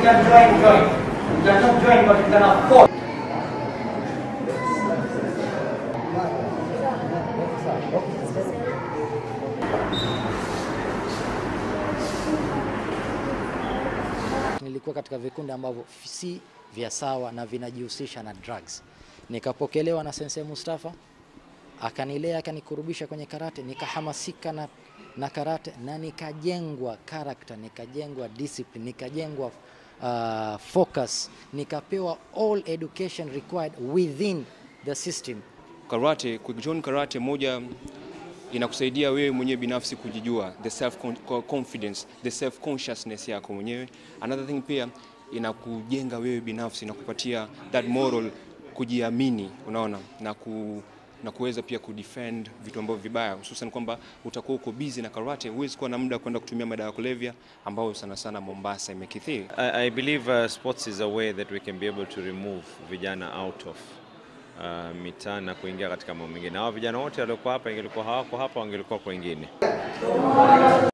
can join, join. You cannot join, but you can afford. Nilikuwa katika vikundi ambavyo si vya sawa na vinajihusisha na drugs. Nikapokelewa na Sensei Mustafa, akanilea, akanikurubisha kwenye karate, nikahamasika na karate na nikajengwa character, nikajengwa discipline, nikajengwa focus, nikapewa all education required within the system. Karate, kujoin karate moja inakusaidia wewe mwenyewe binafsi kujijua, the self confidence, the self consciousness yako mwenyewe. Another thing pia inakujenga wewe binafsi na kupatia that moral, kujiamini, unaona, na kuweza pia kudefend vitu ambavyo vibaya, hususan kwamba utakuwa uko busy na karate, huwezi kuwa na muda kwenda kutumia madawa ya kulevya ambayo sana sana Mombasa imekithiri. I believe sports is a way that we can be able to remove vijana out of mitaa na kuingia katika mambo mengine. Hawa vijana wote waliokuwa hapa, ingelikuwa hawako hapa, wangelikuwa kwingine.